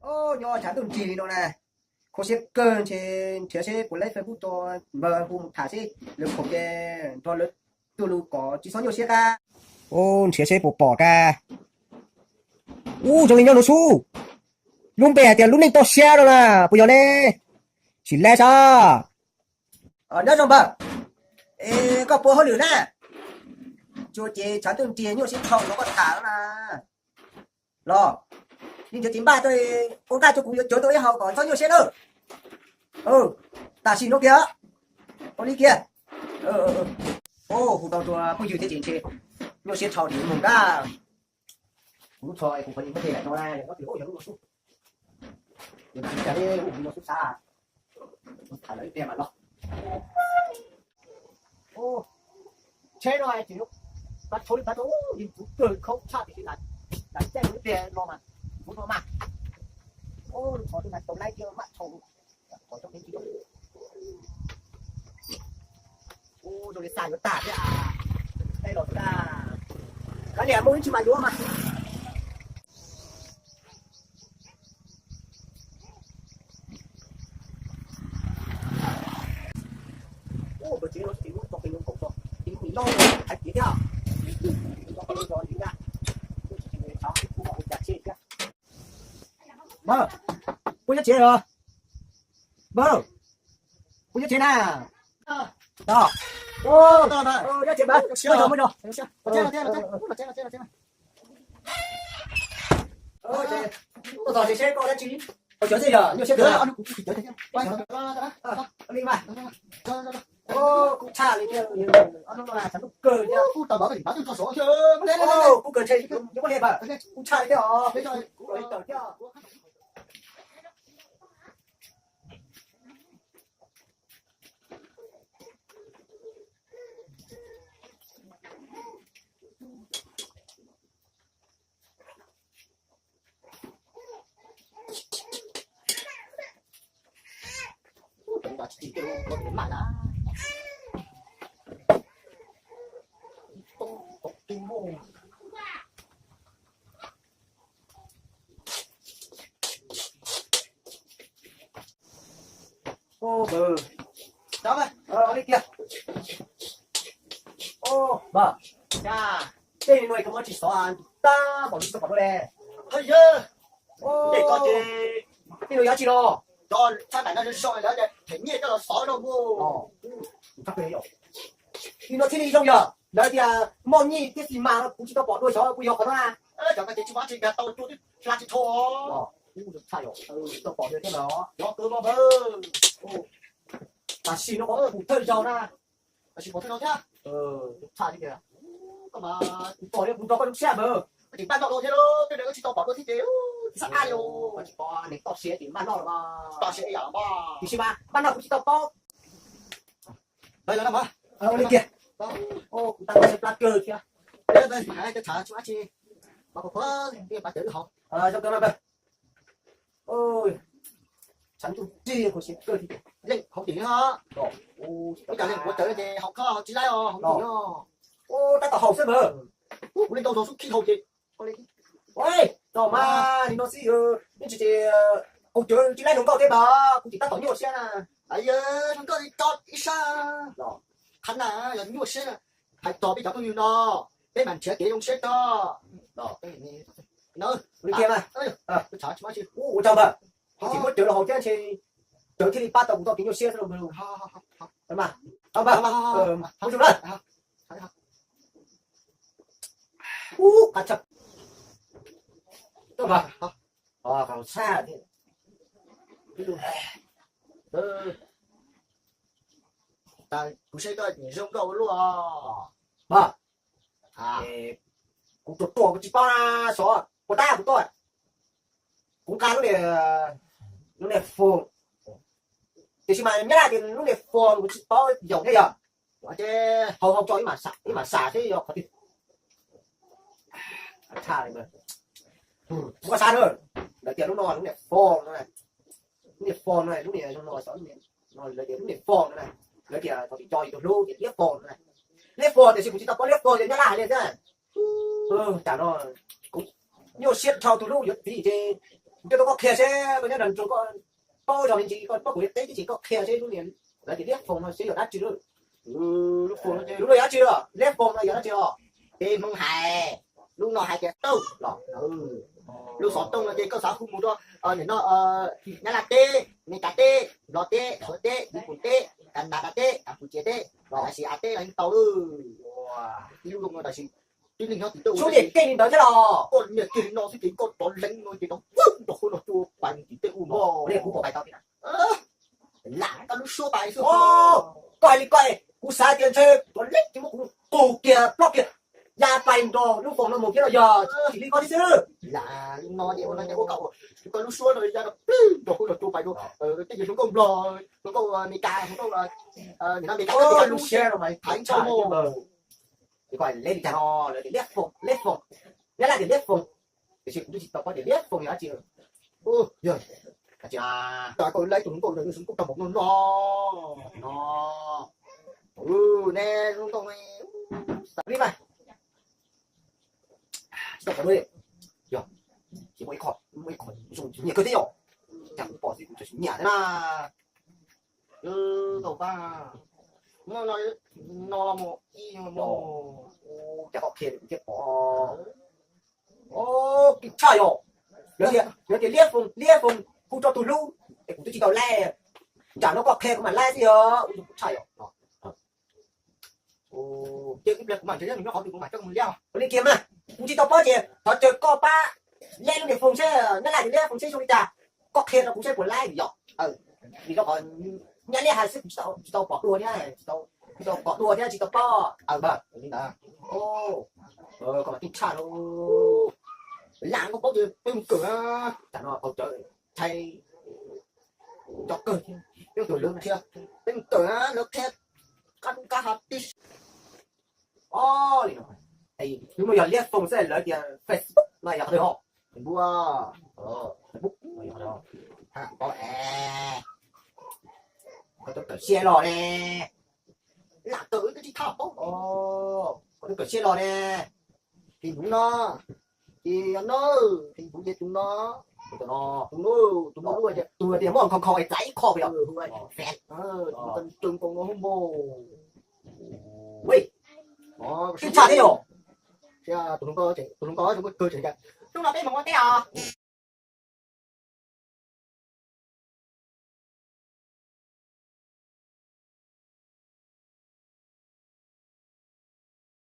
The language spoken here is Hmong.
Nyob tshav ntuj nrig li no na, kho siab kawg ntshe nrhiav seb puas laib Facebook rau npawg hu mus tham seb lawv khoom ces nrog lawv tuaj lus kom tsis txhob nyuaj siab kab. Nrhiav seb puas pom kab. Ub, zoo li nyob nuv xub. Lub npe hais tias lub neej toj siab no na, puas yog ne? Sim laib sab. Nyob zoo npawg, es koj puas hauj lwm na? Tsuas ces tshav ntuj nrig nyuaj siab dhau los koj tham na. Los, yeej nrhiav tsis npaj tuaj, ua nqaj rau kuv yuav cawv tau ib hau kom txhob nyuaj siab na. Tam sim no kiag, ua li kiag. Hu tau rau phooj ywg thiab ces ntshe nyuaj siab dhau ces mus nrab. Kuv lub tsho kuv qhov yeej muab tej lawm no na, yog no ces yog lub no xwb. Yog tsis cas li, lub no xwb xav. Tham lawv ib pliag mam los. Tsheb no ces pab tshau li pab tshau, yeej txuv kawg khaub tshaj tiam sis lam caij ib pliag no mas kuv no mas. Lub tsho twb nag tau laib thiab maj tshau. Ub, zoo li xa yuav tag thiab. Tej los xwb na. Kav liam, muaj ib tsis mas yuav mas. Ub, tau tsev los tsis muab tso qis loo kaum tso, tsis muab nim loj hais tias thiab. Tso qis loo tso li na. Ub, tsis tsis mus tshab, kuv mam ua cas tseg thiab. Npawg, puas nyob tsev os? Npawg, puas nyob tsev na? Nyob tsev npawg, muaj zog muaj zog. Tuaj txog tsev seb koj dab tsi. Hauv cov twg yog nyuaj siab twg? Li mas. Kuv tshaj li thiab, ob hnub no tshav ntuj kawg thiab. Kuv kawg ntshe yuav muab liam npawg, kuv tshaj li thiab os. Kuv li tawm thiab. Ub, li tiag. Ub, npawg, tej no koj muab tsis xov tag npaum li tau pom dua le. Haj yawg, tej ko ces tej no yog dab tsi los? Cov thab ntais no zoo zoo lawv them nyiaj coj los xov no mus. Li no thiaj li zoo yog lawv tias moj nyiaj thiab xi mas no kuv tsis tau pom dua xyov puas yog qhov no na. Cov ko ces tsis muaj dab tsi nkag tau cuaj twb hla tsis dhau. Tsis tau pom dua thiab los? Yog kawg mas npawg. Tam sim no qhov kuv thawj zaug na. Tam sim pom thawj zaug thiab. Tshaj li tias, koj mas kuv pom li kuv nrog koj zoo siab npawg. Koj tseem npaj noj dua thiab lauj, tej no koj tsis tau pom dua thiab ces tsis xav npaj li. Koj tsis pom neeg toj siab ces npaj noj los mas. Toj siab ib yam los mas. Tiam sis mas npaj noj kuv tsis tau paub. Ua li tiag. Kuv tab tom siab plab kawg thiab. Cov tshav tsis muaj dab tsi, mas kuv qhuav pab cawv lub hauv. Zoo kawg mas npawg. Tshav ntuj nrig kuv siab kawg thiab. Leej hauv tim no. Ib co leej kuv cawv ces haus koj tsis laib os, hauv tim no. Tab tom haus xwb npawg. Kuv li ntau zaus xub khij haus ces. Txog mas li no xwb, yeej tsis ces kuv cawv tsis laib zoo nkauj thiab npawg, kuv tseem tab tom nyuaj siab na. Zoo nkauj li tso ib sab. Qhov na yog nyuaj siab na, hais txog peb cov phooj ywg no, peb mam nrhiav kev zoo siab tso. Li tiag mas. Ua tsaug npawg, kuv tseem muab cawv los haus thiab ntshe cawv thiaj li pab tau kuv txoj kev nyuaj siab xwb npawg. Ua tsaug na. Ub, qab tshaj. Txhob npawg, qab tshaj thiab. Kuv saib koj zoo nkauj ua luaj. Npawg, kuv ruam ruam kuv tsis paub na, xyov puas tab kuv tuaj. Kuv nqa lub niag, lub niag phone, tiam sis mas nyab laj tias lub niag phone kuv tsis paub yaum thiab yog. Ces haus haus tso ib mam xam seb yog qhov twg. Tshaj li, kuv xav na, lawv tias lub no lub niag phone no, lub niag phone no, lub niag zoo no xyov, lawv tias lub niag phone no na, lawv tias thaum tsis nco yus tus hlub ces liab phone no na. Liab phone tiam sis kuv tsis tau paub liab phone ces nyab laj hais li thiab. Tam no kuv nyuaj siab dhau tus hlub yuav txiv ces Kuv coj tuaj koj qhia seb koj nyob nram nroog koj paub zog me ntsis, koj paub kuv li qeb tib si, koj qhia seb lub niag lawv tias liab foom no seb yog dab tsi lawm. Lub foom no yog dab tsi lawm? Liab foom no yog dab tsi os? Peb Hmoob hais, lub no hais tias tooj los, lub xov tooj no ces koj xav hu mus rau nim no Nyab Laj teb, Mes Kas teb, Nplog teb, Suav teb, Nyij Pooj teb, Kas Nas Das teb, Kas Pus Cia teb, Malais Xi As teb los yeej tau lawm. Ib lub zoo no tab sis tib neeg nyob tim tej ua xub niam keej li ntawd thiab los? Koj niam kiag li no xwb ces koj rov leeb no ces rov vwb nrog huab nrog cua pais mus tim tej ua npog. Kuv pom pais tau thiab. Lam koj lub suab pais xwb. Koj hais li koj, kuv xav tias ntshe rov leeb ces muab kuv qus kiag ploj kiag ya pais nrog lub foom no mus thiab los yog tsis li koj tib xwb. Lam no ces ua no ces ua koj, koj lub suab no ya rov plwg nrog huab nrog cua pais rau tej hluas nkauj Nplog, hluas nkauj Mes Kas, hluas nkauj nim no Mes Kas, lub siab no mas thaiv ntshaw mus. Koj leeb li cas no lawv tias liab foom, liab foom, Nyab Laj tias liab foom, tiam sis kuv twb tsis tau paub tias liab foom yog dab tsi. Yog, tas koj lab tus hluas nkauj no, hluas nkauj tau npaum no no. No, ne hluas nkauj, xav li mas tsis tau qhov, yog, tsis muaj ib qho, muaj ib qho zoo nyiam kawg thiab yom. Cas kuv pom xwb kuv tseem nyiam thiab na. Tau pab, no los mus ib, cas koj qhia kuv thiaj pom. Keej tshaj yom. Lawv tias, lawv tias liab foom, liab foom hu rau tus hlub, es kuv twb tsis tau laib. Tsam no koj qhia kuv mam laib xwb yog ua tshaj yom. Ces ib pliag kuv mam nrhiav nyob qhov twg kuv mam coj mus liab. Ua li kiag mas, kuv tsis tau paub ces thov caw koj pab laib lub niag foom seb, Nyab Laj tias liab foom seb zoo li cas, koj qhia rau kuv seb puas laib yom. Vim rau qhov Nyab Laj hais xwb, tsis tau pom dua thiab, tsis tau pom dua thiab tsis tau paub. Koj mas keej tshaj lauj. Lam koj paub ces peb mus kawm na. Tam no tau cawv tshais cov kawg thiab, peb mus kawm lawv thiab, peb mus kawm na, lawv qhia qab qab ha tib si. Li no, lub no yog liab foom xwb, lawv tias Facebook no yog qhov twg ho? Facebook, Facebook no yog qhov twg? Koj tuaj kawm siab los ne. Lam kawm twb tsis tau paub. Koj tuaj kawm siab los ne. Phim hnub no, ces yog no, phim hnub ces tus no, tus no, tus no, tus no, tus tias muaj nkhaus nkhaus es txav ib qho yom. Tus no nkaus no hub npau. Ui, keej tshaj thiab yom. Tus hluas nkauj, tus hluas nkauj muaj kawg tseem cas. Hnub no peb mus ua teb os.